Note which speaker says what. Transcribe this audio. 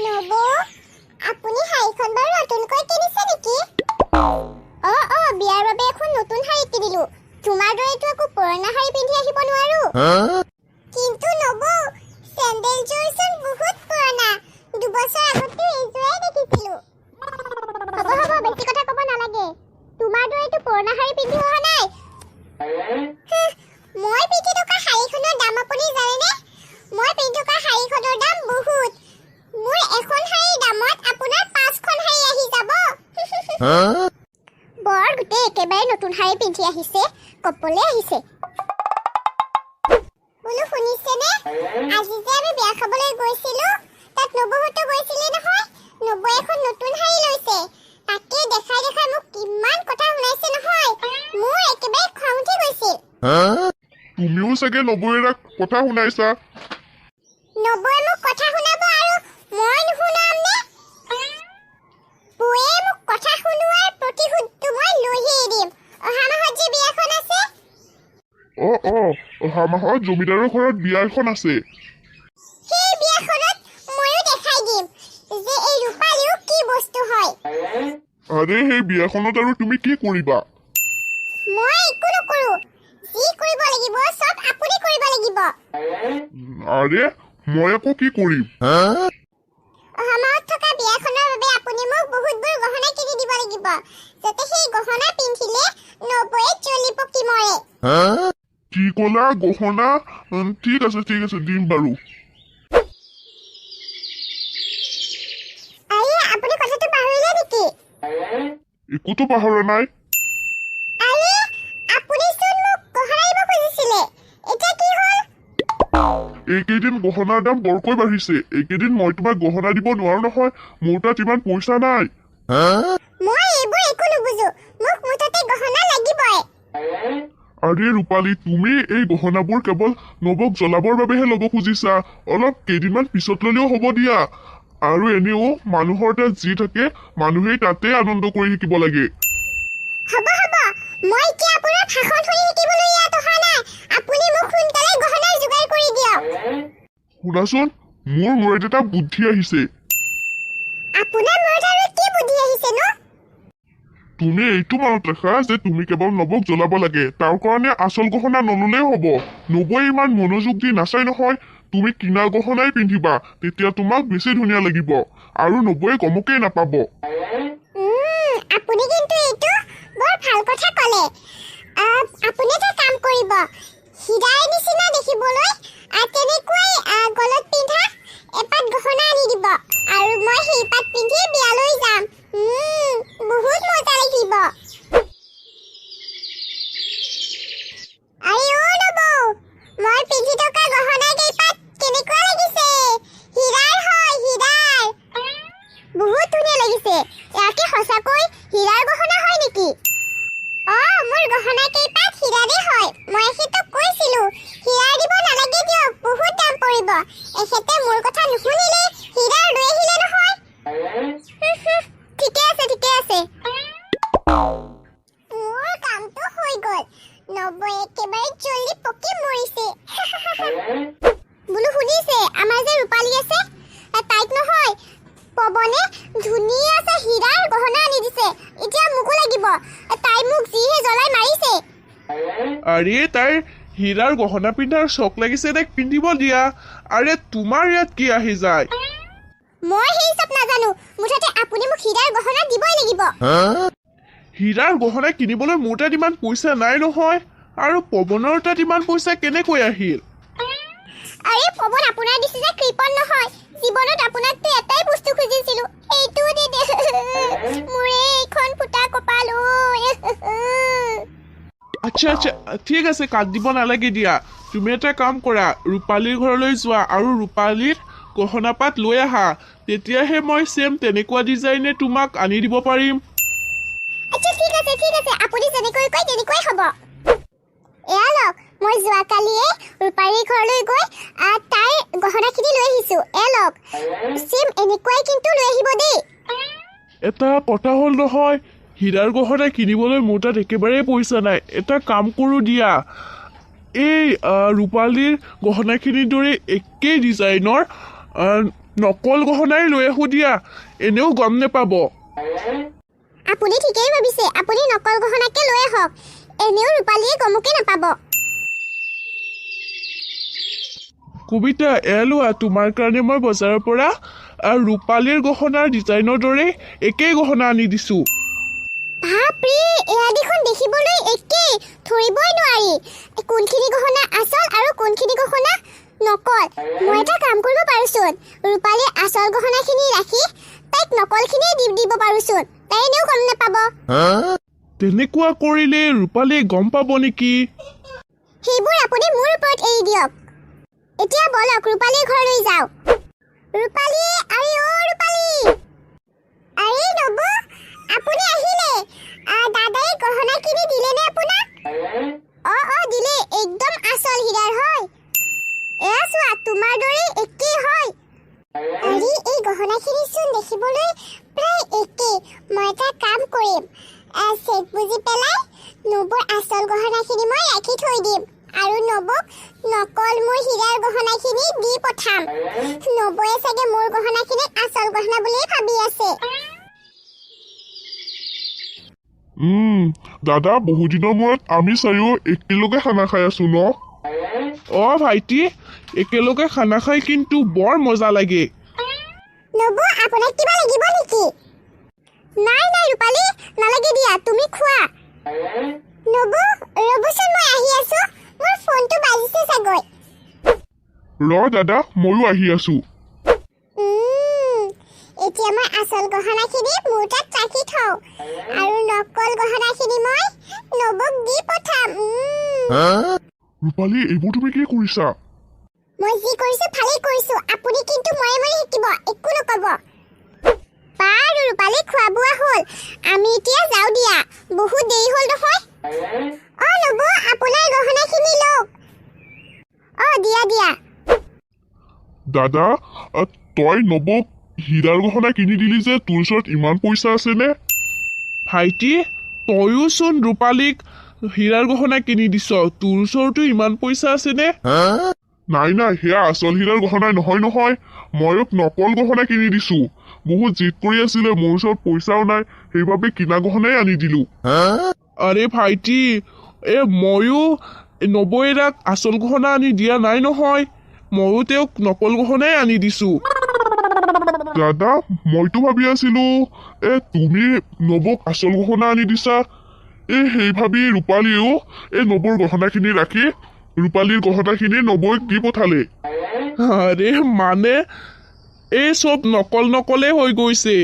Speaker 1: নবৌ, আপুনি শাড়ীখন বাৰু নতুনকৈ কিনিছে নেকি? অ, বিয়াৰ বাবে এখন নতুন শাড়ী কিনিলো। তোমাৰ দৰেতো আকৌ পুৰণা শাড়ী পিন্ধি আহিব নোৱাৰো। কিন্তু নবৌ, চেণ্ডেলযোৰচোন বহুত পুৰণা। 2 বছৰ আগতে এইযোৰাই দেখিছিলো। হ'ব হ'ব, বেছি কথা ক'ব নালাগে। তোমাৰ দৰেতো পুৰণা শাড়ী পিন্ধি অহা নাই। মই পিন্ধি থকা শাড়ীখনৰ দাম আপুনি জানেনে? মই পিন্ধি থকা শাড়ীখনৰ দাম বহুত। মোৰ এখন শাড়ীৰ দামত আপোনাৰ পাঁচখন শাড়ী আহি যাব। বৰ গোটেই একেবাৰে নতুন শাড়ী পিন্ধি আহিছে, কপলে আহিছে বোলো। শুনিছেনে, আজি যে আমি বিয়া খাবলৈ গৈছিলো, তাত নবৌহঁতো গৈছিলে নহয়। নবৌ এখন নতুন শাড়ী লৈছে। তাকে দেখাই দেখাই মোক কিমান কথা শুনাইছে নহয়, মোৰ একেবাৰে খং উঠি গৈছিল।
Speaker 2: তুমিও চাগে নবৌয়েৰাক কথা শুনাইছা।
Speaker 1: নবৌৱে মোক কথা শুনাব আৰু মই নুশুনাম নে? বৌয়ে মোক কথা শুনোৱাৰ প্ৰতিশোধটো মই লৈহে এৰিম। অহা মাহত যে বিয়াখন আছে।
Speaker 2: অ, অহা মাহত জমিদাৰৰ ঘৰত বিয়া এখন আছে।
Speaker 1: সেই বিয়াখনত ময়ো দেখাই দিম যে এই ৰূপালীও কি বস্তু হয়।
Speaker 2: আৰে, সেই বিয়াখনত আৰু তুমি কি কৰিবা?
Speaker 1: মই একো নকৰো। যি কৰিব লাগিব চব আপুনি কৰিব লাগিব।
Speaker 2: আৰে, মই আকৌ কি কৰিম?
Speaker 1: অহা মাহত থকা বিয়াখনৰ বাবে আপুনি মোক বহুতবোৰ গহনা কিনি দিব লাগিব, যাতে সেই গহনা পিন্ধিলে নবৌয়ে জ্বলি পকি মৰে।
Speaker 2: কি ক'লা, গহনা? ঠিক আছে, ঠিক আছে, দিম বাৰু।
Speaker 1: আৰে, আপুনি কথাটো পাহৰিলে নেকি?
Speaker 2: একোতো পাহৰা নাই।
Speaker 1: আৰে, আপুনিচোন মোক গহনা দিব খুজিছিলে, এতিয়া কি হ'ল?
Speaker 2: এইকেইদিন গহনাৰ দাম বৰকৈ বাঢ়িছে। এইকেইদিন মই তোমাক গহনা দিব নোৱাৰো নহয়, মোৰ তাত ইমান পইচা নাই।
Speaker 1: মই এইবোৰ একো নুবুজো, মোক মুঠতে গহনা লাগিবই।
Speaker 2: আৰে ৰূপালী, তুমি এই গহনাবোৰ কেৱল নবৌক জ্বলাবৰ বাবেহে ল'ব খুজিছা। অলপ কেইদিনমান পিছত ল'লেও হ'ব দিয়া। আৰু এনেও মানুহৰ তাত যি থাকে, মানুহেই তাতে আনন্দ কৰি থাকিব লাগে।
Speaker 1: হ'ব হ'ব, মই এতিয়া আপোনাৰ ভাষণ শুনি থাকিবলৈ ইয়াত অহা নাই। আপুনি মোক সোনকালে গহনাৰ যোগাৰ কৰি দিয়ক।
Speaker 2: শুনাচোন, মোৰ মূৰত এটা বুদ্ধি আহিছে।
Speaker 1: আপোনাৰ মূৰত আৰু কি বুদ্ধি আহিছে নো?
Speaker 2: তুমি এইটো মনত ৰাখা যে তুমি কেৱল নবৌক জ্বলাব লাগে। তাৰ কাৰণে আচল গহনা নললেও হ'ব। নবৌৱে ইমান মনোযোগ দি নাচাই নহয়। তুমি কিনা গহনাই পিন্ধিবা, তেতিয়া তোমাক বেছি ধুনীয়া লাগিব আৰু নবৌৱে গমকেই নাপাব।
Speaker 1: আপুনি কিন্তু এইটো বৰ ভাল কথা ক'লে। আপুনি এটা কাম কৰিব, হীৰাৰ নিচিনা দেখিবলৈ তেনেকুৱাই গলত পিন্ধা এপাত গহনা আনি দিব আৰু মই সেইপাত পিন্ধি বিয়ালৈ যাম। বহুত মজা লাগিব। আৰে অ নবৌ, মই পিন্ধি থকা গহনা কেইপাত কেনেকুৱা লাগিছে? হীৰাৰ হয়, হীৰাৰ। বহুত ধুনীয়া লাগিছে। ইয়াকে সঁচাকৈ হীৰাৰ গহনা হয় নেকি? অ, মোৰ গহনা কেইপাত হীৰাৰে হয়। মই এখেতক কৈছিলো, হীৰাৰ দিব নালাগে দিয়ক, বহুত দাম পৰিব। এখেতে মোৰ কথা নুশুনিলে, হীৰাৰ লৈ আহিলে নহয়। ঠিকে আছে, ঠিকে আছে, মোৰ কামটো হৈ গ'ল। নবৌ একেবাৰে জ্বলি পকি মৰিছে। বোলো শুনিছে, আমাৰ যে ৰূপালী আছে, তাইক নহয় পৱনে ধুনীয়া এটা হীৰাৰ গহনা আনি দিছে। এতিয়া মোকো লাগিব। তাই মোক যিহে জ্বলাই মাৰিছে।
Speaker 3: আৰে, তাইৰ হীৰাৰ গহনা পিন্ধাৰ চখ লাগিছে, তাইক পিন্ধিব দিয়া। আৰে, তোমাৰ ইয়াত কি আহি যায়?
Speaker 1: মই সেই চব নাজানো, মুঠতে আপুনি মোক হীৰাৰ গহনা দিবই লাগিব।
Speaker 3: হীৰাৰ গহনা কিনিবলৈ মোৰ তাত ইমান পইচা নাই নহয়। আৰু পৱনৰ তাত ইমান পইচা কেনেকৈ আহিল?
Speaker 1: আৰে পৱন আপোনাৰ দিছে যে কৃপণ নহয়। জীৱনত আপোনাকতো এটাই বস্তু খুজিছিলো, সেইটোও নিদিয়ে। মোৰে এইখন ফুটা কপাল ঐ।
Speaker 3: আচ্ছা আচ্ছা, ঠিক আছে, কান্দিব নালাগে দিয়া। তুমি এটা কাম কৰা, ৰূপালীৰ ঘৰলৈ যোৱা আৰু ৰূপালীৰ গহনা পাত লৈ আহা। তেতিয়াহে মই ছেম তেনেকুৱা ডিজাইনে তোমাক আনি দিব পাৰিম।
Speaker 1: আচ্ছা, ঠিক আছে, ঠিক আছে, আপুনি যেনেকৈ কয় তেনেকুৱাই হ'ব। এয়া লওক, মই যোৱাকালিয়ে ৰূপালীৰ ঘৰলৈ গৈ তাইৰ গহনাখিনি লৈ আহিছো। এয়া লওক, ছেম এনেকুৱাই কিন্তু লৈ আহিব দেই।
Speaker 3: এটা কথা হ'ল নহয়, হীৰাৰ গহনা কিনিবলৈ মোৰ তাত একেবাৰেই পইচা নাই। এটা কাম কৰোঁ দিয়া, এই ৰূপালীৰ গহনাখিনিৰ দৰে একেই ডিজাইনৰ নকল গহনাই লৈ আহোঁ দিয়া, এনেও গম নেপাব।
Speaker 1: আপুনি ঠিকেই ভাবিছে, আপুনি নকল গহনাকে লৈ আহক, এনেও ৰূপালীয়ে গমকে নাপাব।
Speaker 3: কবিতা, এয়া লোৱা, তোমাৰ কাৰণে মই বজাৰৰ পৰা ৰূপালীৰ গহনাৰ ডিজাইনৰ দৰে একেই গহনা আনি দিছোঁ।
Speaker 1: বাপৰে, এয়া দেখোন দেখিবলৈ একেই, ধৰিবই নোৱাৰি কোনখিনি গহনা আচল আৰু কোনখিনি গহনা নকল। মই এটা কাম কৰিব পাৰোঁচোন, ৰূপালীৰ আচল গহনাখিনি ৰাখি তাইক নকলখিনিয়ে দি দিব পাৰোঁচোন, তাই এনেও গম নাপাব।
Speaker 3: তেনেকুৱা কৰিলে ৰূপালীয়ে গম পাব নেকি?
Speaker 1: সেইবোৰ আপুনি মোৰ ওপৰত এৰি দিয়ক। এতিয়া বলক, ৰূপালীৰ ঘৰলৈ যাওঁ। ৰূপালী, আৰে অ ৰূপালী! আৰে নবৌ, আপুনি আহিলে? দাদাই গহনা কিনি দিলেনে আপোনাক? অ অ দিলে, একদম আচল হীৰাৰ হয়। এয়া চোৱা, তোমাৰ দৰেই একেই হয়। আৰে এই গহনাখিনিচোন দেখিবলৈ প্ৰায় একেই। মই এটা কাম কৰিম, চেট বুজি পেলাই নবৌৰ আচল গহনাখিনি মই ৰাখি থৈ দিম আৰু নবৌক নকল মোৰ হীৰাৰ গহনাখিনি দি পঠাম। নবৌয়ে চাগে মোৰ গহনাখিনিক আচল গহনা বুলিয়েই ভাবি আছে।
Speaker 2: দাদা, বহুদিনৰ মূৰত আমি চাৰিও একেলগে খানা খাই আছো ন?
Speaker 3: অ ভাইটি, একেলগে খানা খাই কিন্তু বৰ মজা লাগে।
Speaker 1: নবৌ, আপোনাক কিবা লাগিব নেকি? নাই নাই ৰূপালী, নালাগে দিয়া, তুমি খোৱা। নবৌ ৰ'বচোন, মই আহি আছো, মোৰ ফোনটো বাজিছে চাগৈ।
Speaker 2: ৰ দাদা, ময়ো আহি আছো।
Speaker 1: এতিয়া মই আচল গহনাখিনি মোৰ তাত ৰাখি থওঁ আৰু নকল গহনাখিনি মই নবৌক দি পঠাম।
Speaker 2: ৰূপালী, এইবোৰ তুমি কি কৰিছা?
Speaker 1: মই যি কৰিছো ভালেই কৰিছো, আপুনি কিন্তু মৰে মৰে শিকিব, একো নকব। বাৰু ৰূপালী, খোৱা বোৱা হ'ল, আমি এতিয়া যাওঁ দিয়া, বহুত দেৰি হ'ল নহয়। অ নবৌ, আপোনাৰ গহনাখিনি লওক। অ দিয়া দিয়া।
Speaker 2: দাদা, তই নবৌক হীৰাৰ গহনা কিনি দিলি যে, তোৰ ওচৰত ইমান পইচা আছেনে?
Speaker 3: ভাইটি, তয়োচোন ৰূপালীক হীৰাৰ গহনা কিনি দিছ, তোৰ ওচৰতো ইমান পইচা আছেনে?
Speaker 2: নাই নাই, সেয়া আচল হীৰাৰ গহনাই নহয় নহয়, ময়ো নকল গহনা কিনি দিছো। বহুত জিদ কৰি আছিলে, মোৰ ওচৰত পইচাও নাই, সেইবাবে কিনা গহনাই আনি দিলো।
Speaker 3: আৰে ভাইটি, ময়ো নবৌয়েৰাক আচল গহনা আনি দিয়া নাই নহয়, ময়ো তেওঁক নকল গহনাই আনি দিছো।
Speaker 2: দাদা, মইতো ভাবি আছিলো তুমি নবৌক আচল গহনা আনি দিছা, সেই ভাবি ৰূপালীয়েও এই নবৌৰ গহনাখিনি ৰাখি ৰূপালীৰ গহনাখিনি নবৌক দি পঠালে।
Speaker 3: আৰে মানে এই চব নকল নকলেই হৈ গৈছে।